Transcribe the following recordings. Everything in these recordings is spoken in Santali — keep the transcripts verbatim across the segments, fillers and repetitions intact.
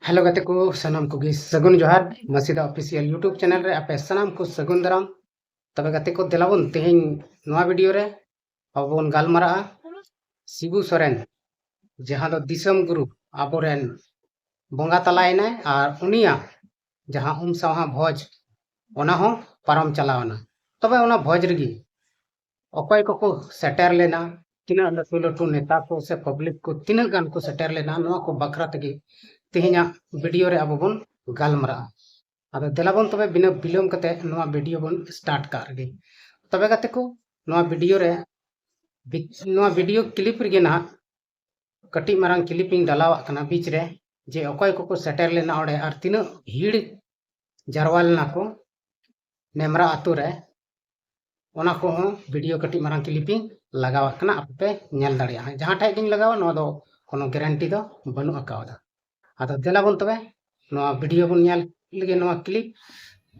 ᱦᱮᱞᱳ ᱜᱟᱛᱮ ᱠᱚ, ᱥᱟᱱᱟᱢ ᱠᱚᱜᱮ ᱥᱟᱹᱜᱩᱱ ᱡᱚᱦᱟᱨ᱾ ᱢᱟᱹᱥᱤᱫᱟ ᱚᱯᱷᱤᱥᱤᱭᱟᱞ YouTube ᱪᱮᱱᱮᱞ ᱨᱮ ᱟᱯᱮ ᱥᱟᱱᱟᱢ ᱠᱚ ᱥᱟᱹᱜᱩᱱ ᱫᱟᱨᱟᱢ᱾ ᱛᱚᱵᱮ ᱜᱟᱛᱮ ᱠᱚ, ᱫᱮᱞᱟ ᱵᱚᱱ ᱛᱮᱦᱮᱧ ᱱᱚᱣᱟ ᱵᱷᱤᱰᱤᱭᱳ ᱨᱮ ᱟᱵᱚ ᱵᱚᱱ ᱜᱟᱞᱢᱟᱨᱟᱜᱼᱟ ᱥᱤᱵᱩ ᱥᱚᱨᱮᱱ, ᱡᱟᱦᱟᱸ ᱫᱚ ᱫᱤᱥᱚᱢ ᱜᱩᱨᱩ, ᱟᱵᱚᱨᱮᱱ ᱵᱚᱸᱜᱟ ᱛᱟᱞᱟᱭᱮᱱᱟᱭ, ᱟᱨ ᱩᱱᱤᱭᱟᱜ ᱡᱟᱦᱟᱸ ᱩᱢ ᱥᱟᱶᱦᱟ ᱵᱷᱚᱡᱽ, ᱚᱱᱟ ᱦᱚᱸ ᱯᱟᱨᱚᱢ ᱪᱟᱞᱟᱣ ᱮᱱᱟ᱾ ᱛᱚᱵᱮ ᱚᱱᱟ ᱵᱷᱚᱡᱽ ᱨᱮᱜᱮ ᱚᱠᱚᱭ ᱠᱚᱠᱚ ᱥᱮᱴᱮᱨ ᱞᱮᱱᱟ, ᱛᱤᱱᱟᱹᱜ ᱞᱟᱹᱴᱩ ᱞᱟᱹᱴᱩ ᱱᱮᱛᱟ ᱠᱚ ᱥᱮ ᱯᱟᱵᱽᱞᱤᱠ ᱠᱚ ᱛᱤᱱᱟᱹᱜ ᱜᱟᱱ ᱠᱚ ᱥᱮᱴᱮᱨ ᱞᱮᱱᱟ, ᱱᱚᱣᱟ ᱠᱚ ᱵᱟᱠᱷᱨᱟ ᱛᱮᱜᱮ ᱛᱮᱦᱮᱧᱟᱜ ᱵᱷᱤᱰᱤᱭᱳ ᱨᱮ ᱟᱵᱚ ᱵᱚᱱ ᱜᱟᱞᱢᱟᱨᱟᱜᱼᱟ᱾ ᱟᱫᱚ ᱫᱮᱞᱟ ᱵᱚᱱ ᱛᱚᱵᱮ ᱵᱤᱱᱟᱹ ᱵᱤᱞᱚᱢ ᱠᱟᱛᱮ ᱱᱚᱣᱟ ᱵᱷᱤᱰᱤᱭᱳ ᱵᱚᱱ ᱥᱴᱟᱨᱴ ᱠᱟᱜ ᱨᱮᱜᱮ᱾ ᱛᱚᱵᱮ ᱜᱟᱛᱮ ᱠᱚ, ᱱᱚᱣᱟ ᱵᱷᱤᱰᱤᱭᱳ ᱨᱮ ᱵᱤ-, ᱱᱚᱣᱟ ᱵᱷᱤᱰᱤᱭᱳ ᱠᱞᱤᱯ ᱨᱮᱜᱮ ᱱᱟᱦᱟᱜ ᱠᱟᱹᱴᱤᱡ ᱢᱟᱨᱟᱝ ᱠᱞᱤᱯ ᱤᱧ ᱰᱟᱞᱟᱣᱟᱜ ᱠᱟᱱᱟ ᱵᱤᱪ ᱨᱮ, ᱡᱮ ᱚᱠᱚᱭ ᱠᱚᱠᱚ ᱥᱮᱴᱮᱨ ᱞᱮᱱᱟ ᱚᱸᱰᱮ ᱟᱨ ᱛᱤᱱᱟᱹᱜ ᱵᱷᱤᱲ ᱡᱟᱨᱣᱟ ᱞᱮᱱᱟ ᱠᱚ ᱱᱮᱢᱨᱟ ᱟᱛᱳ ᱨᱮ, ᱚᱱᱟ ᱠᱚᱦᱚᱸ ᱵᱷᱤᱰᱤᱭᱳ ᱠᱟᱹᱴᱤᱡ ᱢᱟᱨᱟᱝ ᱠᱞᱤᱯ ᱤᱧ ᱞᱟᱜᱟᱣᱟᱜ ᱠᱟᱱᱟ, ᱟᱯᱮ ᱯᱮ ᱧᱮᱞ ᱫᱟᱲᱮᱭᱟᱜᱼᱟ᱾ ᱡᱟᱦᱟᱸ ᱴᱷᱮᱡ ᱜᱤᱧ ᱞᱟᱜᱟᱣᱟ, ᱱᱚᱣᱟ ᱫᱚ ᱠᱳᱱᱳ ᱜᱮᱨᱮᱱᱴᱤ ᱫᱚ ᱵᱟᱹᱱᱩᱜ ᱟᱠᱟᱣᱫᱟ᱾ ᱟᱫᱚ ᱫᱮᱞᱟ ᱵᱚᱱ ᱛᱚᱵᱮ ᱱᱚᱣᱟ ᱵᱷᱤᱰᱤᱭᱳ ᱵᱚᱱ ᱧᱮᱞ ᱞᱮᱜᱮ, ᱱᱚᱣᱟ ᱠᱞᱤᱯ᱾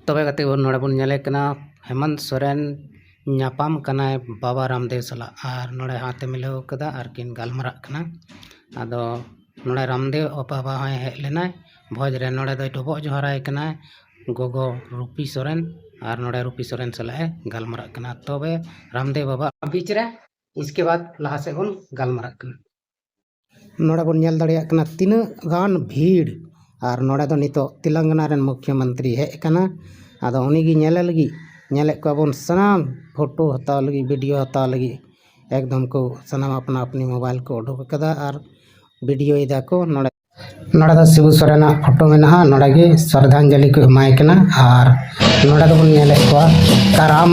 ᱛᱚᱵᱮ ᱜᱟᱛᱮ ᱠᱚ, ᱱᱚᱰᱮ ᱵᱚᱱ ᱧᱮᱞᱮ ᱠᱟᱱᱟ ᱦᱮᱢᱚᱱᱛ ᱥᱚᱨᱮᱱ ᱧᱟᱯᱟᱢ ᱠᱟᱱᱟᱭ ᱵᱟᱵᱟ ᱨᱟᱢᱫᱮᱣ ᱥᱟᱞᱟᱜ, ᱟᱨ ᱱᱚᱰᱮ ᱦᱟᱛᱮ ᱢᱤᱞᱟᱹᱣ ᱠᱟᱫᱟ ᱟᱨ ᱠᱤᱱ ᱜᱟᱞᱢᱟᱨᱟᱜ ᱠᱟᱱᱟ᱾ ᱟᱫᱚ ᱱᱚᱰᱮ ᱨᱟᱢᱫᱮᱣ ᱵᱟᱵᱟ ᱦᱚᱸᱭ ᱦᱮᱡ ᱞᱮᱱᱟᱭ ᱵᱷᱚᱡᱽ ᱨᱮ, ᱱᱚᱰᱮ ᱫᱚᱭ ᱰᱚᱵᱚᱜ ᱡᱚᱦᱟᱨᱟᱭ ᱠᱟᱱᱟᱭ ᱜᱚᱜᱚ ᱨᱩᱯᱤ ᱥᱚᱨᱮᱱ, ᱟᱨ ᱱᱚᱰᱮ ᱨᱩᱯᱤ ᱥᱚᱨᱮᱱ ᱥᱟᱞᱟᱜ ᱮ ᱜᱟᱞᱢᱟᱨᱟᱜ ᱠᱟᱱᱟ᱾ ᱛᱚᱵᱮ ᱨᱟᱢᱫᱮᱣ ᱵᱟᱵᱟ ᱵᱤᱪ ᱨᱮ, ᱤᱥᱠᱮ ᱵᱟᱫ ᱞᱟᱦᱟ ᱥᱮᱫ ᱵᱚᱱ ᱜᱟᱞᱢᱟᱨᱟᱜ ᱠᱟᱱᱟ᱾ ᱱᱚᱰᱮ ᱵᱚᱱ ᱧᱮᱞ ᱫᱟᱲᱮᱭᱟᱜ ᱠᱟᱱᱟ ᱛᱤᱱᱟᱹᱜ ᱜᱟᱱ ᱵᱷᱤᱲ, ᱟᱨ ᱱᱚᱰᱮ ᱫᱚ ᱱᱤᱛᱚᱜ ᱛᱮᱞᱮᱝᱜᱟᱱᱟ ᱨᱮᱱ ᱢᱩᱠᱷᱭᱚ ᱢᱚᱱᱛᱨᱤ ᱦᱮᱡ ᱟᱠᱟᱱᱟ᱾ ᱟᱫᱚ ᱩᱱᱤ ᱜᱮ ᱧᱮᱞᱮ ᱞᱟᱹᱜᱤᱫ, ᱧᱮᱞᱮᱫ ᱠᱚᱣᱟ ᱵᱚᱱ ᱥᱟᱱᱟᱢ ᱯᱷᱳᱴᱳ ᱦᱟᱛᱟᱣ ᱞᱟᱹᱜᱤᱫ, ᱵᱷᱤᱰᱤᱭᱳ ᱦᱟᱛᱟᱣ ᱞᱟᱹᱜᱤᱫ ᱮᱠᱫᱚᱢ ᱠᱚ ᱥᱟᱱᱟᱢ ᱟᱯᱱᱟ ᱟᱯᱱᱤ ᱢᱳᱵᱟᱭᱤᱞ ᱠᱚ ᱩᱰᱩᱠ ᱟᱠᱟᱫᱟ ᱟᱨ ᱵᱷᱤᱰᱤᱭᱳᱭᱮᱫᱟ ᱠᱚ᱾ ᱱᱚᱰᱮ, ᱱᱚᱰᱮ ᱫᱚ ᱥᱤᱵᱩ ᱥᱚᱨᱮᱱᱟᱜ ᱯᱷᱳᱴᱳ ᱢᱮᱱᱟᱜᱼᱟ, ᱱᱚᱰᱮ ᱜᱮ ᱥᱨᱚᱫᱷᱟᱧᱡᱚᱞᱤ ᱠᱚ ᱮᱢᱟᱭ ᱠᱟᱱᱟ᱾ ᱟᱨ ᱱᱚᱰᱮ ᱫᱚᱵᱚᱱ ᱧᱮᱞᱮᱫ ᱠᱚᱣᱟ ᱠᱟᱨᱟᱢ,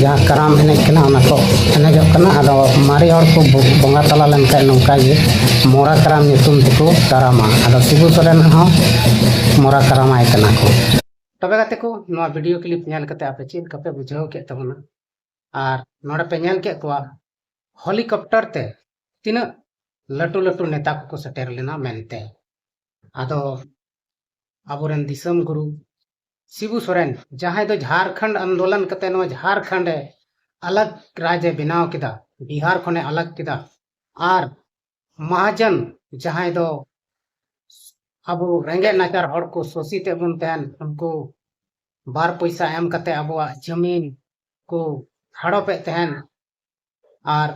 ᱡᱟᱦᱟᱸ ᱠᱟᱨᱟᱢ ᱮᱱᱮᱡ ᱠᱟᱱᱟ, ᱚᱱᱟ ᱠᱚ ᱮᱱᱮᱡᱚᱜ ᱠᱟᱱᱟ᱾ ᱟᱫᱚ ᱢᱟᱨᱮ ᱦᱚᱲ ᱠᱚ ᱵᱚ-, ᱵᱚᱸᱜᱟ ᱛᱟᱞᱟ ᱞᱮᱱᱠᱷᱟᱱ ᱱᱚᱝᱠᱟ ᱜᱮ ᱢᱚᱨᱟ ᱠᱟᱨᱟᱢ ᱧᱩᱛᱩᱢ ᱛᱮᱠᱚ ᱠᱟᱨᱟᱢᱟ᱾ ᱟᱫᱚ ᱥᱤᱵᱩ ᱥᱚᱨᱮᱱ ᱦᱚᱸ ᱢᱚᱨᱟ ᱠᱟᱨᱟᱢᱟᱭ ᱠᱟᱱᱟ ᱠᱚ᱾ ᱛᱚᱵᱮ ᱜᱟᱛᱮ ᱠᱚ, ᱱᱚᱣᱟ ᱵᱷᱤᱰᱤᱭᱳ ᱠᱞᱤᱯ ᱧᱮᱞ ᱠᱟᱛᱮ ᱟᱯᱮ ᱪᱮᱫ ᱞᱮᱠᱟ ᱯᱮ ᱵᱩᱡᱷᱟᱹᱣ ᱠᱮᱫ ᱛᱟᱵᱚᱱᱟ? ᱟᱨ ᱱᱚᱰᱮ ᱯᱮ ᱧᱮᱞ ᱠᱮᱫ ᱠᱚᱣᱟ ᱦᱮᱞᱤᱠᱚᱯᱴᱟᱨ ᱛᱮ ᱛᱤᱱᱟᱹᱜ ᱞᱟᱹᱴᱩ ᱞᱟᱹᱴᱩ ᱱᱮᱛᱟ ᱠᱚᱠᱚ ᱥᱮᱴᱮᱨ ᱞᱮᱱᱟ ᱢᱮᱱᱛᱮ᱾ ᱟᱫᱚ ᱟᱵᱚᱨᱮᱱ ᱫᱤᱥᱚᱢ ᱜᱩᱨᱩ ᱥᱤᱵᱩ ᱥᱚᱨᱮᱱ, ᱡᱟᱦᱟᱸᱭ ᱫᱚ ᱡᱷᱟᱨᱠᱷᱚᱸᱰ ᱟᱱᱫᱳᱞᱚᱱ ᱠᱟᱛᱮ ᱱᱚᱣᱟ ᱡᱷᱟᱨᱠᱷᱚᱸᱰ ᱮ ᱟᱞᱟᱜᱽ ᱨᱟᱡᱽ ᱮ ᱵᱮᱱᱟᱣ ᱠᱮᱫᱟ, ᱵᱤᱦᱟᱨ ᱠᱷᱚᱱᱮ ᱟᱞᱟᱜᱽ ᱠᱮᱫᱟ, ᱟᱨ ᱢᱟᱦᱟᱡᱚᱱ, ᱡᱟᱦᱟᱸᱭ ᱫᱚ ᱟᱵᱚ ᱨᱮᱸᱜᱮᱡ ᱱᱟᱪᱟᱨ ᱦᱚᱲ ᱠᱚ ᱥᱳᱥᱤᱛ ᱮᱫ ᱵᱚᱱ ᱛᱟᱦᱮᱱ, ᱩᱱᱠᱩ ᱵᱟᱨ ᱯᱚᱭᱥᱟ ᱮᱢ ᱠᱟᱛᱮ ᱟᱵᱚᱣᱟᱜ ᱡᱟᱹᱢᱤᱱ ᱠᱚ ᱦᱟᱲᱚᱯᱮᱫ ᱛᱟᱦᱮᱱ᱾ ᱟᱨ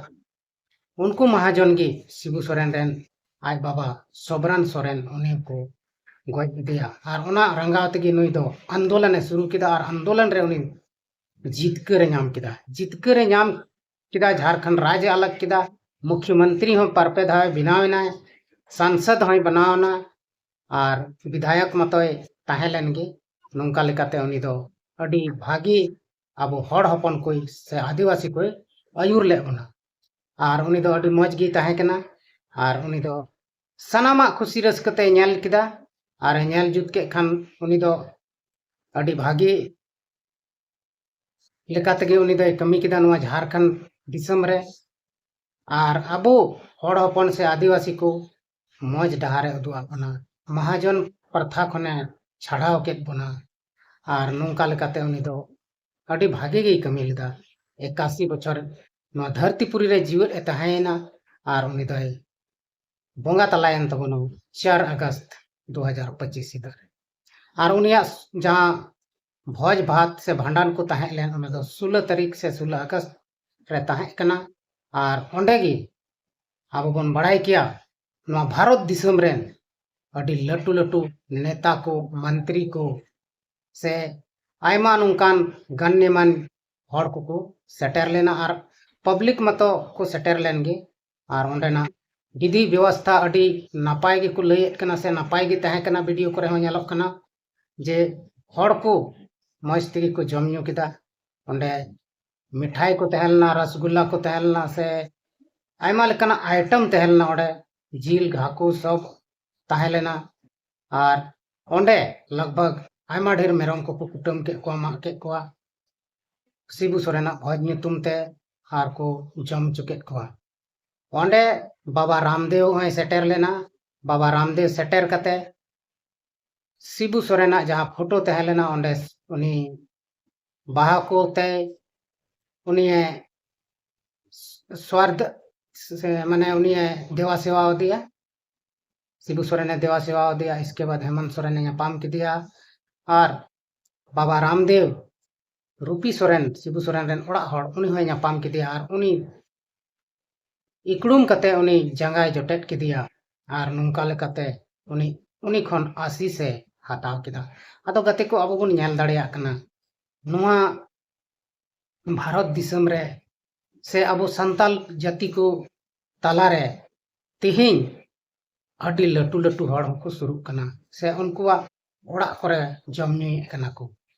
ᱩᱱᱠᱩ ᱢᱟᱦᱟᱡᱚᱱ ᱜᱮ ᱥᱤᱵᱩ ᱥᱚᱨᱮᱱ ᱨᱮᱱ ᱟᱡ ᱵᱟᱵᱟ ᱥᱚᱵᱨᱟᱱ ᱥᱚᱨᱮᱱ, ᱩᱱᱤ ᱠᱚ ᱜᱚᱡ ᱠᱮᱫᱮᱭᱟ᱾ ᱟᱨ ᱚᱱᱟ ᱨᱟᱸᱜᱟᱣ ᱛᱮᱜᱮ ᱱᱩᱭ ᱫᱚ ᱟᱱᱫᱳᱞᱚᱱ ᱮ ᱥᱩᱨᱩ ᱠᱮᱫᱟ᱾ ᱟᱨ ᱟᱱᱫᱳᱞᱚᱱ ᱨᱮ ᱩᱱᱤ ᱡᱤᱛᱠᱟᱹᱨ ᱮ ᱧᱟᱢ ᱠᱮᱫᱟ᱾ ᱡᱤᱛᱠᱟᱹᱨ ᱮ ᱧᱟᱢ ᱠᱮᱫᱟ, ᱡᱷᱟᱲᱠᱷᱚᱸᱰ ᱨᱟᱡᱽ ᱮ ᱟᱞᱟᱜ ᱠᱮᱫᱟ, ᱢᱩᱠᱷᱭᱚᱢᱚᱱᱛᱨᱤ ᱦᱚᱸ ᱵᱟᱨ ᱯᱮ ᱫᱷᱟᱣ ᱮ ᱵᱮᱱᱟᱣ ᱮᱱᱟᱭ, ᱥᱟᱝᱥᱚᱫ ᱦᱚᱸᱭ ᱵᱮᱱᱟᱣ ᱮᱱᱟ᱾ ᱟᱨ ᱵᱤᱫᱷᱟᱭᱚᱠ ᱢᱟᱛᱚᱭ ᱛᱟᱦᱮᱸ ᱞᱮᱱ ᱜᱮ᱾ ᱱᱚᱝᱠᱟ ᱞᱮᱠᱟᱛᱮ ᱩᱱᱤ ᱫᱚ ᱟᱹᱰᱤ ᱵᱷᱟᱹᱜᱤ ᱟᱵᱚ ᱦᱚᱲ ᱦᱚᱯᱚᱱ ᱠᱚᱭ ᱥᱮ ᱟᱹᱫᱤᱵᱟᱹᱥᱤ ᱠᱚᱭ ᱟᱹᱭᱩᱨ ᱞᱮᱫ ᱵᱚᱱᱟ᱾ ᱟᱨ ᱩᱱᱤ ᱫᱚ ᱟᱹᱰᱤ ᱢᱚᱡᱽ ᱜᱮᱭ ᱛᱟᱦᱮᱸ ᱠᱟᱱᱟ᱾ ᱟᱨ ᱩᱱᱤ ᱫᱚ ᱥᱟᱱᱟᱢᱟᱜ ᱠᱷᱩᱥᱤ ᱨᱟᱹᱥᱠᱟᱹ ᱛᱮᱭ ᱧᱮᱞ ᱠᱮᱫᱟ᱾ ᱟᱨ ᱮ ᱧᱮᱞ ᱡᱩᱛ ᱠᱮᱫ ᱠᱷᱟᱱ ᱩᱱᱤ ᱫᱚ ᱟᱹᱰᱤ ᱵᱷᱟᱹᱜᱤ ᱞᱮᱠᱟ ᱛᱮᱜᱮ ᱩᱱᱤ ᱫᱚᱭ ᱠᱟᱹᱢᱤ ᱠᱮᱫᱟ ᱱᱚᱣᱟ ᱡᱷᱟᱲᱠᱷᱚᱸᱰ ᱫᱤᱥᱚᱢ ᱨᱮ᱾ ᱟᱨ ᱟᱵᱚ ᱦᱚᱲ ᱦᱚᱯᱚᱱ ᱥᱮ ᱟᱹᱫᱤᱵᱟᱹᱥᱤ ᱠᱚ ᱢᱚᱡᱽ ᱰᱟᱦᱟᱨ ᱮ ᱩᱫᱩᱜ ᱟᱫ ᱵᱚᱱᱟ᱾ ᱢᱟᱦᱟᱡᱚᱱ ᱯᱨᱚᱛᱷᱟ ᱠᱷᱚᱱᱮ ᱪᱷᱟᱰᱟᱣ ᱠᱮᱫ ᱵᱚᱱᱟ᱾ ᱟᱨ ᱱᱚᱝᱠᱟ ᱞᱮᱠᱟᱛᱮ ᱩᱱᱤ ᱫᱚ ᱟᱹᱰᱤ ᱵᱷᱟᱜᱮ ᱜᱮᱭ ᱠᱟᱹᱢᱤ ᱞᱮᱫᱟ᱾ ᱮᱠᱟᱥᱤ ᱵᱚᱪᱷᱚᱨ ᱱᱚᱣᱟ ᱫᱷᱟᱹᱨᱛᱤ ᱯᱩᱨᱤ ᱨᱮ ᱡᱤᱣᱮᱫ ᱮ ᱛᱟᱦᱮᱸᱭᱮᱱᱟ᱾ ᱟᱨ ᱩᱱᱤ ᱫᱚᱭ ᱵᱚᱸᱜᱟ ᱛᱟᱞᱟᱭᱮᱱ ᱛᱟᱵᱚᱱᱟ ᱪᱟᱨ ᱟᱜᱚᱥᱴ ᱫᱩ ᱦᱟᱡᱟᱨ ᱯᱚᱸᱪᱤᱥ ᱦᱤᱞᱳᱜ ᱨᱮ᱾ ᱟᱨ ᱩᱱᱤᱭᱟᱜ ᱡᱟᱦᱟᱸ ᱵᱷᱚᱡᱽ ᱵᱷᱟᱛ ᱥᱮ ᱵᱷᱟᱸᱰᱟᱱ ᱠᱚ ᱛᱟᱦᱮᱸ ᱞᱮᱱ, ᱚᱱᱟ ᱫᱚ ᱥᱳᱞᱳ ᱛᱟᱹᱨᱤᱠᱷ ᱥᱮ ᱥᱳᱞᱳ ᱟᱜᱚᱥᱴ ᱨᱮ ᱛᱟᱦᱮᱸ ᱠᱟᱱᱟ᱾ ᱟᱨ ᱚᱸᱰᱮ ᱜᱮ ᱟᱵᱚ ᱵᱚᱱ ᱵᱟᱲᱟᱭ ᱠᱮᱭᱟ, ᱱᱚᱣᱟ ᱵᱷᱟᱨᱚᱛ ᱫᱤᱥᱚᱢ ᱨᱮᱱ ᱟᱹᱰᱤ ᱞᱟᱹᱴᱩ ᱞᱟᱹᱴᱩ ᱱᱮᱛᱟ ᱠᱚ, ᱢᱚᱱᱛᱨᱤ ᱠᱚ, ᱥᱮ ᱟᱭᱢᱟ ᱱᱚᱝᱠᱟᱱ ᱜᱟᱱᱱᱮᱢᱟᱱ ᱦᱚᱲ ᱠᱚᱠᱚ ᱥᱮᱴᱮᱨ ᱞᱮᱱᱟ᱾ ᱟᱨ ᱯᱟᱵᱽᱞᱤᱠ ᱢᱟᱛᱚ ᱠᱚ ᱥᱮᱴᱮᱨ ᱞᱮᱱ ᱜᱮ᱾ ᱟᱨ ᱚᱸᱰᱮᱱᱟᱜ ᱵᱤᱫᱷᱤ ᱵᱮᱵᱚᱥᱛᱷᱟ ᱟᱹᱰᱤ ᱱᱟᱯᱟᱭ ᱜᱮᱠᱚ ᱞᱟᱹᱭᱮᱫ ᱠᱟᱱᱟ, ᱥᱮ ᱱᱟᱯᱟᱭ ᱜᱮ ᱛᱟᱦᱮᱸ ᱠᱟᱱᱟ᱾ ᱵᱷᱤᱰᱤᱭᱳ ᱠᱚᱨᱮ ᱦᱚᱸ ᱧᱮᱞᱚᱜ ᱠᱟᱱᱟ ᱡᱮ ᱦᱚᱲ ᱠᱚ ᱢᱚᱡᱽ ᱛᱮᱜᱮ ᱠᱚ ᱡᱚᱢ ᱧᱩ ᱠᱮᱫᱟ᱾ ᱚᱸᱰᱮ ᱢᱤᱴᱷᱟᱭ ᱠᱚ ᱛᱟᱦᱮᱸ ᱞᱮᱱᱟ, ᱨᱚᱥᱜᱩᱞᱞᱟ ᱠᱚ ᱛᱟᱦᱮᱸ ᱞᱮᱱᱟ, ᱥᱮ ᱟᱭᱢᱟ ᱞᱮᱠᱟᱱᱟᱜ ᱟᱭᱴᱮᱢ ᱛᱟᱦᱮᱸ ᱞᱮᱱᱟ᱾ ᱚᱸᱰᱮ ᱡᱤᱞ, ᱦᱟᱹᱠᱩ ᱥᱚᱵ ᱛᱟᱦᱮᱸ ᱞᱮᱱᱟ᱾ ᱟᱨ ᱚᱸᱰᱮ ᱞᱟᱜᱽ ᱵᱷᱟᱜᱽ ᱟᱭᱢᱟ ᱰᱷᱮᱨ ᱢᱮᱨᱚᱢ ᱠᱚᱠᱚ ᱠᱩᱴᱟᱹᱢ ᱠᱮᱫ ᱠᱚᱣᱟ, ᱢᱟᱜ ᱠᱮᱫ ᱠᱚᱣᱟ ᱥᱤᱵᱩ ᱥᱚᱨᱮᱱᱟᱜ ᱵᱷᱚᱡᱽ ᱧᱩᱛᱩᱢ ᱛᱮ, ᱟᱨ ᱠᱚ ᱡᱚᱢ ᱦᱚᱪᱚ ᱠᱮᱫ ᱠᱚᱣᱟ᱾ ᱚᱸᱰᱮ ᱵᱟᱵᱟ ᱨᱟᱢᱫᱮᱣ ᱦᱚᱸᱭ ᱥᱮᱴᱮᱨ ᱞᱮᱱᱟ᱾ ᱵᱟᱵᱟ ᱨᱟᱢᱫᱮᱣ ᱥᱮᱴᱮᱨ ᱠᱟᱛᱮ ᱥᱤᱵᱩ ᱥᱚᱨᱮᱱᱟᱜ ᱡᱟᱦᱟᱸ ᱯᱷᱳᱴᱳ ᱛᱟᱦᱮᱸ ᱞᱮᱱᱟ, ᱚᱸᱰᱮ ᱩᱱᱤ ᱵᱟᱦᱟ ᱠᱚ ᱛᱮ ᱩᱱᱤᱭᱮ ᱥᱣᱟᱨᱫᱷ, ᱥᱮ ᱢᱟᱱᱮ ᱩᱱᱤᱭᱮ ᱫᱮᱣᱟ ᱥᱮᱣᱟ ᱟᱫᱮᱭᱟ᱾ ᱥᱤᱵᱩ ᱥᱚᱨᱮᱱᱮ ᱫᱮᱣᱟ ᱥᱮᱣᱟ ᱟᱫᱮᱭᱟ, ᱤᱥᱠᱮ ᱵᱟᱫ ᱦᱮᱢᱚᱱᱛ ᱥᱚᱨᱮᱱᱮ ᱧᱟᱯᱟᱢ ᱠᱮᱫᱮᱭᱟ, ᱟᱨ ᱵᱟᱵᱟ ᱨᱟᱢᱫᱮᱣ, ᱨᱩᱯᱤ ᱥᱚᱨᱮᱱ, ᱥᱤᱵᱩ ᱥᱚᱨᱮᱱ ᱨᱮᱱ ᱚᱲᱟᱜ ᱦᱚᱲ, ᱩᱱᱤ ᱦᱚᱸᱭ ᱧᱟᱯᱟᱢ ᱠᱮᱫᱮᱭᱟ, ᱟᱨ ᱩᱱᱤ ᱤᱠᱲᱩᱢ ᱠᱟᱛᱮ ᱩᱱᱤ ᱡᱟᱸᱜᱟᱭ ᱡᱚᱴᱮᱫ ᱠᱮᱫᱮᱭᱟ, ᱟᱨ ᱱᱚᱝᱠᱟ ᱞᱮᱠᱟᱛᱮ ᱩᱱᱤ, ᱩᱱᱤ ᱠᱷᱚᱱ ᱟᱥᱤᱥ ᱮ ᱦᱟᱛᱟᱣ ᱠᱮᱫᱟ᱾ ᱟᱫᱚ ᱜᱟᱛᱮ ᱠᱚ, ᱟᱵᱚ ᱵᱚᱱ ᱧᱮᱞ ᱫᱟᱲᱮᱭᱟᱜ ᱠᱟᱱᱟ, ᱱᱚᱣᱟ ᱵᱷᱟᱨᱚᱛ ᱫᱤᱥᱚᱢ ᱨᱮ ᱥᱮ ᱟᱵᱚ ᱥᱟᱱᱛᱟᱞ ᱡᱟᱹᱛᱤ ᱠᱚ ᱛᱟᱞᱟᱨᱮ ᱛᱮᱦᱮᱧ ᱟᱹᱰᱤ ᱞᱟᱹᱴᱩ ᱞᱟᱹᱴᱩ ᱦᱚᱲ ᱦᱚᱸᱠᱚ ᱥᱩᱨᱩᱜ ᱠᱟᱱᱟ, ᱥᱮ ᱩᱱᱠᱩᱣᱟᱜ ᱚᱲᱟᱜ ᱠᱚᱨᱮ ᱡᱚᱢ ᱧᱩᱭᱮᱫ ᱠᱟᱱᱟ ᱠᱚ᱾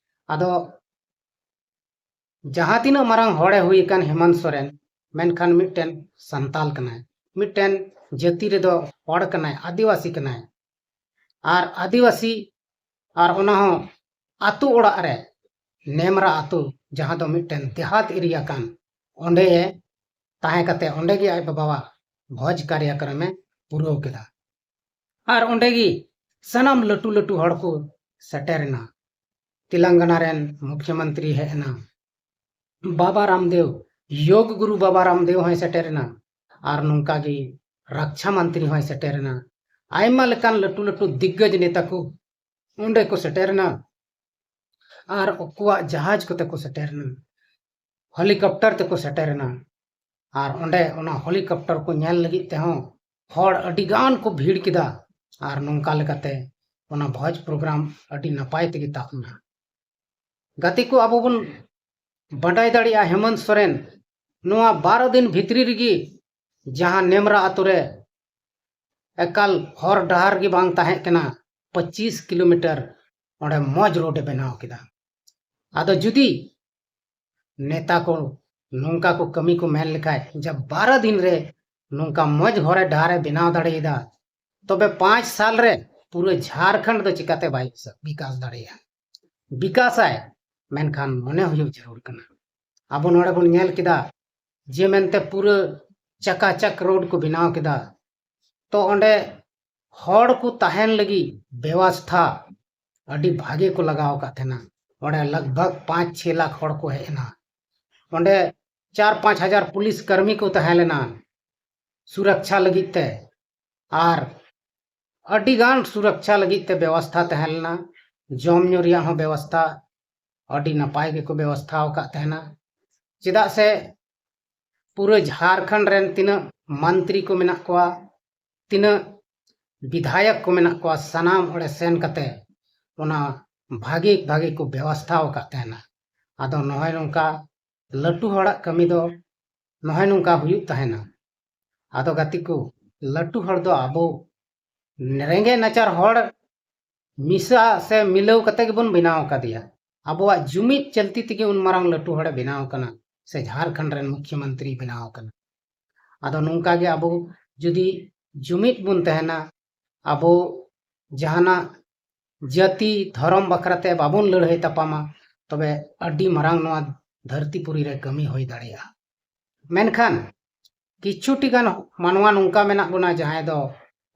ᱟᱫᱚ ᱡᱟᱦᱟᱸ ᱛᱤᱱᱟᱹᱜ ᱢᱟᱨᱟᱝ ᱦᱚᱲᱮ ᱦᱩᱭ ᱟᱠᱟᱱ ᱦᱮᱢᱚᱱᱛ ᱥᱚᱨᱮᱱ, ᱢᱮᱱᱠᱷᱟᱱ ᱢᱤᱫᱴᱮᱱ ᱥᱟᱱᱛᱟᱞ ᱠᱟᱱᱟᱭ, ᱢᱤᱫᱴᱮᱱ ᱡᱟᱹᱛᱤ ᱨᱮᱫᱚ ᱦᱚᱲ ᱠᱟᱱᱟᱭ, ᱟᱹᱫᱤᱵᱟᱹᱥᱤ ᱠᱟᱱᱟᱭ᱾ ᱟᱨ ᱟᱹᱫᱤᱵᱟᱹᱥᱤ, ᱟᱨ ᱚᱱᱟ ᱦᱚᱸ ᱟᱹᱛᱩ ᱚᱲᱟᱜ ᱨᱮ, ᱱᱮᱢᱨᱟ ᱟᱹᱛᱩ, ᱡᱟᱦᱟᱸ ᱫᱚ ᱢᱤᱫᱴᱮᱱ ᱫᱮᱦᱟᱛ ᱮᱨᱤᱭᱟ ᱠᱟᱱ, ᱚᱸᱰᱮ ᱛᱟᱦᱮᱸ ᱠᱟᱛᱮ ᱚᱸᱰᱮ ᱜᱮ ᱟᱡ ᱵᱟᱵᱟᱣᱟᱜ ᱵᱷᱚᱡᱽ ᱠᱟᱨᱭᱟᱠᱨᱚᱢᱮ ᱯᱩᱨᱟᱹᱣ ᱠᱮᱫᱟ᱾ ᱟᱨ ᱚᱸᱰᱮ ᱜᱮ ᱥᱟᱱᱟᱢ ᱞᱟᱹᱴᱩ ᱞᱟᱹᱴᱩ ᱦᱚᱲ ᱠᱚ ᱥᱮᱴᱮᱨ ᱮᱱᱟ᱾ ᱛᱮᱞᱟᱝᱜᱟᱱᱟ ᱨᱮᱱ ᱢᱩᱠᱷᱭᱚᱢᱚᱱᱛᱨᱤ ᱦᱮᱡ ᱮᱱᱟ, ᱵᱟᱵᱟ ᱨᱟᱢᱫᱮᱣ, ᱭᱳᱜᱽ ᱜᱩᱨᱩ ᱵᱟᱵᱟ ᱨᱟᱢᱫᱮᱣ ᱦᱚᱸᱭ ᱥᱮᱴᱮᱨ ᱮᱱᱟ, ᱟᱨ ᱱᱚᱝᱠᱟ ᱜᱮ ᱨᱟᱠᱪᱷᱟ ᱢᱚᱱᱛᱨᱤ ᱦᱚᱸᱭ ᱥᱮᱴᱮᱨ ᱮᱱᱟ᱾ ᱟᱭᱢᱟ ᱞᱮᱠᱟᱱ ᱞᱟᱹᱴᱩ ᱞᱟᱹᱴᱩ ᱫᱤᱜᱽᱜᱚᱡᱽ ᱱᱮᱛᱟ ᱠᱚ ᱚᱸᱰᱮ ᱠᱚ ᱥᱮᱴᱮᱨ ᱮᱱᱟ᱾ ᱟᱨ ᱩᱱᱠᱩᱣᱟᱜ ᱡᱟᱦᱟᱡᱽ ᱠᱚᱛᱮ ᱠᱚ ᱥᱮᱴᱮᱨ ᱮᱱᱟ, ᱦᱮᱞᱤᱠᱚᱯᱴᱟᱨ ᱛᱮᱠᱚ ᱥᱮᱴᱮᱨ ᱮᱱᱟ᱾ ᱟᱨ ᱚᱸᱰᱮ ᱚᱱᱟ ᱦᱮᱞᱤᱠᱚᱯᱴᱟᱨ ᱠᱚ ᱧᱮᱞ ᱞᱟᱹᱜᱤᱫ ᱛᱮᱦᱚᱸ ᱦᱚᱲ ᱟᱹᱰᱤ ᱜᱟᱱ ᱠᱚ ᱵᱷᱤᱲ ᱠᱮᱫᱟ᱾ ᱟᱨ ᱱᱚᱝᱠᱟ ᱞᱮᱠᱟᱛᱮ ᱚᱱᱟ ᱵᱷᱚᱡᱽ ᱯᱨᱳᱜᱨᱟᱢ ᱟᱹᱰᱤ ᱱᱟᱯᱟᱭ ᱛᱮᱜᱮ ᱛᱟᱵ ᱮᱱᱟ᱾ ᱜᱟᱛᱮ ᱠᱚ, ᱟᱵᱚ ᱵᱚᱱ ᱵᱟᱰᱟᱭ ᱫᱟᱲᱮᱭᱟᱜᱼᱟ, ᱦᱮᱢᱚᱱᱛ ᱥᱚᱨᱮᱱ ᱱᱚᱣᱟ ᱵᱟᱨᱚ ᱫᱤᱱ ᱵᱷᱤᱛᱨᱤ ᱨᱮᱜᱮ ᱡᱟᱦᱟᱸ ᱱᱮᱢᱨᱟ ᱟᱛᱳ ᱨᱮ ᱮᱠᱟᱞ ᱦᱚᱨ ᱰᱟᱦᱟᱨ ᱜᱮ ᱵᱟᱝ ᱛᱟᱦᱮᱸ ᱠᱟᱱᱟ, ᱯᱚᱸᱪᱤᱥ ᱠᱤᱞᱳᱢᱤᱴᱟᱨ ᱚᱸᱰᱮ ᱢᱚᱡᱽ ᱨᱳᱰ ᱮ ᱵᱮᱱᱟᱣ ᱠᱮᱫᱟ᱾ ᱟᱫᱚ ᱡᱩᱫᱤ ᱱᱮᱛᱟ ᱠᱚ ᱱᱚᱝᱠᱟ ᱠᱚ ᱠᱟᱹᱢᱤ ᱠᱚ ᱢᱮᱱ ᱞᱮᱠᱷᱟᱡ, ᱡᱮ ᱵᱟᱨᱚ ᱫᱤᱱ ᱨᱮ ᱱᱚᱝᱠᱟ ᱢᱚᱡᱽ ᱦᱚᱨ ᱰᱟᱦᱟᱨ ᱮ ᱵᱮᱱᱟᱣ ᱫᱟᱲᱮᱭᱟᱫᱟ, ᱛᱚᱵᱮ ᱯᱟᱸᱪ ᱥᱟᱞ ᱨᱮ ᱯᱩᱨᱟᱹ ᱡᱷᱟᱲᱠᱷᱚᱸᱰ ᱫᱚ ᱪᱤᱠᱟᱛᱮ ᱵᱟᱭ ᱵᱤᱠᱟᱥ ᱫᱟᱲᱮᱭᱟᱜᱼᱟ? ᱵᱤᱠᱟᱥᱟᱭ, ᱢᱮᱱᱠᱷᱟᱱ ᱢᱚᱱᱮ ᱦᱩᱭᱩᱜ ᱡᱟᱹᱨᱩᱲ ᱠᱟᱱᱟ᱾ ᱟᱵᱚ ᱱᱚᱰᱮ ᱵᱚᱱ ᱧᱮᱞ ᱠᱮᱫᱟ ᱡᱮ ᱢᱮᱱᱛᱮ ᱯᱩᱨᱟᱹ ᱪᱟᱠᱟᱪᱟᱠ ᱨᱳᱰ ᱠᱚ ᱵᱮᱱᱟᱣ ᱠᱮᱫᱟ, ᱛᱚ ᱚᱸᱰᱮ ᱦᱚᱲ ᱠᱚ ᱛᱟᱦᱮᱱ ᱞᱟᱹᱜᱤᱫ ᱵᱮᱵᱚᱥᱛᱷᱟ ᱟᱹᱰᱤ ᱵᱷᱟᱜᱮ ᱠᱚ ᱞᱟᱜᱟᱣ ᱟᱠᱟᱫ ᱛᱟᱦᱮᱱᱟ᱾ ᱚᱸᱰᱮ ᱞᱟᱜᱽ ᱵᱷᱟᱜᱽ ᱯᱟᱸᱪ ᱪᱷᱮ ᱞᱟᱠᱷ ᱦᱚᱲ ᱠᱚ ᱦᱮᱡ ᱮᱱᱟ᱾ ᱚᱸᱰᱮ ᱪᱟᱨ ᱯᱟᱸᱪ ᱦᱟᱡᱟᱨ ᱯᱩᱞᱤᱥ ᱠᱟᱹᱨᱢᱤ ᱠᱚ ᱛᱟᱦᱮᱸ ᱞᱮᱱᱟ ᱥᱩᱨᱚᱠᱪᱷᱟ ᱞᱟᱹᱜᱤᱫ ᱛᱮ᱾ ᱟᱨ ᱟᱹᱰᱤ ᱜᱟᱱ ᱥᱩᱨᱚᱠᱪᱷᱟ ᱞᱟᱹᱜᱤᱫ ᱛᱮ ᱵᱮᱵᱚᱥᱛᱷᱟ ᱛᱟᱦᱮᱸ ᱞᱮᱱᱟ᱾ ᱡᱚᱢ ᱧᱩ ᱨᱮᱭᱟᱜ ᱦᱚᱸ ᱵᱮᱵᱚᱥᱛᱷᱟ ᱟᱹᱰᱤ ᱱᱟᱯᱟᱭ ᱜᱮᱠᱚ ᱵᱮᱵᱚᱥᱛᱷᱟ ᱟᱠᱟᱫ ᱛᱟᱦᱮᱱᱟ᱾ ᱪᱮᱫᱟᱜ ᱥᱮ ᱯᱩᱨᱟᱹ ᱡᱷᱟᱲᱠᱷᱚᱸᱰ ᱨᱮᱱ ᱛᱤᱱᱟᱹᱜ ᱢᱚᱱᱛᱨᱤ ᱠᱚ ᱢᱮᱱᱟᱜ ᱠᱚᱣᱟ, ᱛᱤᱱᱟᱹᱜ ᱵᱤᱫᱷᱟᱭᱚᱠ ᱠᱚ ᱢᱮᱱᱟᱜ ᱠᱚᱣᱟ, ᱥᱟᱱᱟᱢ ᱚᱸᱰᱮ ᱥᱮᱱ ᱠᱟᱛᱮ ᱚᱱᱟ ᱵᱷᱟᱜᱮ ᱵᱷᱟᱜᱮ ᱠᱚ ᱵᱮᱵᱚᱥᱛᱷᱟ ᱟᱠᱟᱫ ᱛᱟᱦᱮᱱᱟ᱾ ᱟᱫᱚ ᱱᱚᱜᱼᱚᱭ ᱱᱚᱝᱠᱟ ᱞᱟᱹᱴᱩ ᱦᱚᱲᱟᱜ ᱠᱟᱹᱢᱤ ᱫᱚ ᱱᱚᱜᱼᱚᱭ ᱱᱚᱝᱠᱟ ᱦᱩᱭᱩᱜ ᱛᱟᱦᱮᱱᱟ᱾ ᱟᱫᱚ ᱜᱟᱛᱮ ᱠᱚ, ᱞᱟᱹᱴᱩ ᱦᱚᱲ ᱫᱚ ᱟᱵᱚ ᱨᱮᱸᱜᱮᱡ ᱱᱟᱪᱟᱨ ᱦᱚᱲ ᱢᱤᱥᱟ ᱥᱮ ᱢᱤᱞᱟᱹᱣ ᱠᱟᱛᱮ ᱜᱮᱵᱚᱱ ᱵᱮᱱᱟᱣ ᱟᱠᱟᱫᱮᱭᱟ᱾ ᱟᱵᱚᱣᱟᱜ ᱡᱩᱢᱤᱫ ᱪᱟᱹᱞᱛᱤ ᱛᱮᱜᱮ ᱩᱱ ᱢᱟᱨᱟᱝ ᱞᱟᱹᱴᱩ ᱦᱚᱲᱮ ᱵᱮᱱᱟᱣ ᱟᱠᱟᱱᱟ, ᱥᱮ ᱡᱷᱟᱲᱠᱷᱚᱸᱰ ᱨᱮᱱ ᱢᱩᱠᱷᱭᱚᱢᱚᱱᱛᱨᱤ ᱵᱮᱱᱟᱣ ᱟᱠᱟᱱᱟ᱾ ᱟᱫᱚ ᱱᱚᱝᱠᱟ ᱜᱮ ᱟᱵᱚ ᱡᱩᱫᱤ ᱡᱩᱢᱤᱫ ᱵᱚᱱ ᱛᱟᱦᱮᱱᱟ, ᱟᱵᱚ ᱡᱟᱦᱟᱱᱟᱜ ᱡᱟᱹᱛᱤ ᱫᱷᱚᱨᱚᱢ ᱵᱟᱠᱷᱨᱟ ᱛᱮ ᱵᱟᱵᱚᱱ ᱞᱟᱹᱲᱦᱟᱹᱭ ᱛᱟᱯᱟᱢᱟ, ᱛᱚᱵᱮ ᱟᱹᱰᱤ ᱢᱟᱨᱟᱝ ᱱᱚᱣᱟ ᱫᱷᱟᱹᱨᱛᱤ ᱯᱩᱨᱤ ᱨᱮ ᱠᱟᱹᱢᱤ ᱦᱩᱭ ᱫᱟᱲᱮᱭᱟᱜᱼᱟ᱾ ᱢᱮᱱᱠᱷᱟᱱ ᱠᱤᱪᱷᱩᱴᱤ ᱜᱟᱱ ᱢᱟᱱᱣᱟ ᱱᱚᱝᱠᱟ ᱢᱮᱱᱟᱜ ᱵᱚᱱᱟ, ᱡᱟᱦᱟᱸᱭ ᱫᱚ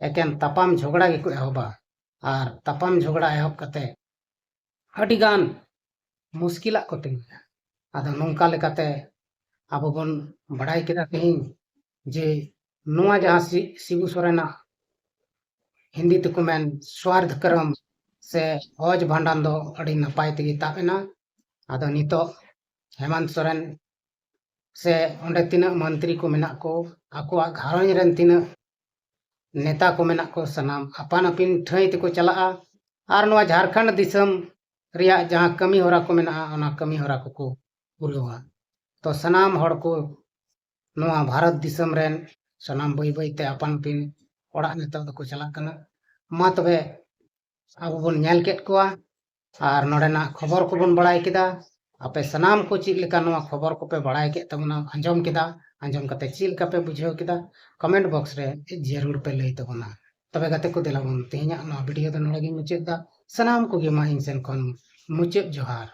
ᱮᱠᱮᱱ ᱛᱟᱯᱟᱢ ᱡᱷᱚᱜᱽᱲᱟ ᱜᱮᱠᱚ ᱮᱦᱚᱵᱟ, ᱟᱨ ᱛᱟᱯᱟᱢ ᱡᱷᱚᱜᱽᱲᱟ ᱮᱦᱚᱵ ᱠᱟᱛᱮ ᱟᱹᱰᱤ ᱜᱟᱱ ᱢᱩᱥᱠᱤᱞᱟᱜ ᱠᱚ ᱛᱤᱸᱜᱩᱭᱟ᱾ ᱟᱫᱚ ᱱᱚᱝᱠᱟ ᱞᱮᱠᱟᱛᱮ ᱟᱵᱚ ᱵᱚᱱ ᱵᱟᱲᱟᱭ ᱠᱮᱫᱟ ᱛᱮᱦᱮᱧ ᱡᱮ ᱱᱚᱣᱟ ᱡᱟᱦᱟᱸ ᱥᱤ-, ᱥᱤᱵᱩ ᱥᱚᱨᱮᱱᱟᱜ ᱦᱤᱱᱫᱤ ᱛᱮᱠᱚ ᱢᱮᱱ ᱥᱣᱟᱨᱫᱷ ᱠᱨᱚᱢ ᱥᱮ ᱦᱚᱡᱽ ᱵᱷᱟᱸᱰᱟᱱ ᱫᱚ ᱟᱹᱰᱤ ᱱᱟᱯᱟᱭ ᱛᱮᱜᱮ ᱛᱟᱵ ᱮᱱᱟ᱾ ᱟᱫᱚ ᱱᱤᱛᱚᱜ ᱦᱮᱢᱟᱱᱛ ᱥᱚᱨᱮᱱ ᱥᱮ ᱚᱸᱰᱮ ᱛᱤᱱᱟᱹᱜ ᱢᱚᱱᱛᱨᱤ ᱠᱚ ᱢᱮᱱᱟᱜ ᱠᱚ, ᱟᱠᱚᱣᱟᱜ ᱜᱷᱟᱨᱚᱸᱡᱽ ᱨᱮᱱ ᱛᱤᱱᱟᱹᱜ ᱱᱮᱛᱟ ᱠᱚ ᱢᱮᱱᱟᱜ ᱠᱚ, ᱥᱟᱱᱟᱢ ᱟᱯᱟᱱ ᱟᱹᱯᱤᱱ ᱴᱷᱟᱹᱭ ᱛᱮᱠᱚ ᱪᱟᱞᱟᱜᱼᱟ᱾ ᱟᱨ ᱱᱚᱣᱟ ᱡᱷᱟᱲᱠᱷᱚᱸᱰ ᱫᱤᱥᱚᱢ ᱨᱮᱭᱟᱜ ᱡᱟᱦᱟᱸ ᱠᱟᱹᱢᱤ ᱦᱚᱨᱟ ᱠᱚ ᱢᱮᱱᱟᱜᱼᱟ, ᱚᱱᱟ ᱠᱟᱹᱢᱤ ᱦᱚᱨᱟ ᱠᱚᱠᱚ ᱯᱩᱨᱟᱹᱣᱟ᱾ ᱛᱚ ᱥᱟᱱᱟᱢ ᱦᱚᱲ ᱠᱚ ᱱᱚᱣᱟ ᱵᱷᱟᱨᱚᱛ ᱫᱤᱥᱚᱢ ᱨᱮᱱ ᱥᱟᱱᱟᱢ ᱵᱟᱹᱭ ᱵᱟᱹᱭ ᱛᱮ ᱟᱯᱟᱱ ᱟᱹᱯᱤᱱ ᱚᱲᱟᱜ ᱱᱤᱛᱚᱜ ᱫᱚᱠᱚ ᱪᱟᱞᱟᱜ ᱠᱟᱱᱟ᱾ ᱢᱟ ᱛᱚᱵᱮ ᱟᱵᱚ ᱵᱚᱱ ᱧᱮᱞ ᱠᱮᱫ ᱠᱚᱣᱟ ᱟᱨ ᱱᱚᱰᱮᱱᱟᱜ ᱠᱷᱚᱵᱚᱨ ᱠᱚᱵᱚᱱ ᱵᱟᱲᱟᱭ ᱠᱮᱫᱟ᱾ ᱟᱯᱮ ᱥᱟᱱᱟᱢ ᱠᱚ ᱪᱮᱫ ᱞᱮᱠᱟ ᱱᱚᱣᱟ ᱠᱷᱚᱵᱚᱨ ᱠᱚᱯᱮ ᱵᱟᱲᱟᱭ ᱠᱮᱫ ᱛᱟᱵᱚᱱᱟ, ᱟᱸᱡᱚᱢ ᱠᱮᱫᱟ, ᱟᱸᱡᱚᱢ ᱠᱟᱛᱮ ᱪᱮᱫ ᱞᱮᱠᱟ ᱯᱮ ᱵᱩᱡᱷᱟᱹᱣ ᱠᱮᱫᱟ, comment box ᱨᱮ ᱡᱟᱹᱨᱩᱲ ᱯᱮ ᱞᱟᱹᱭ ᱛᱟᱵᱚᱱᱟ᱾ ᱛᱚᱵᱮ ᱜᱟᱛᱮ ᱠᱚ, ᱫᱮᱞᱟ ᱵᱚᱱ ᱛᱮᱦᱮᱧᱟᱜ ᱱᱚᱣᱟ video ᱫᱚ ᱱᱚᱰᱮ ᱜᱤᱧ ᱢᱩᱪᱟᱹᱫ ᱮᱫᱟ᱾ ᱥᱟᱱᱟᱢ ᱠᱚᱜᱮ ᱢᱟ ᱤᱧ ᱥᱮᱱ ᱠᱷᱚᱱ ᱢᱩᱪᱟᱹᱫ ᱡᱚᱦᱟᱨ᱾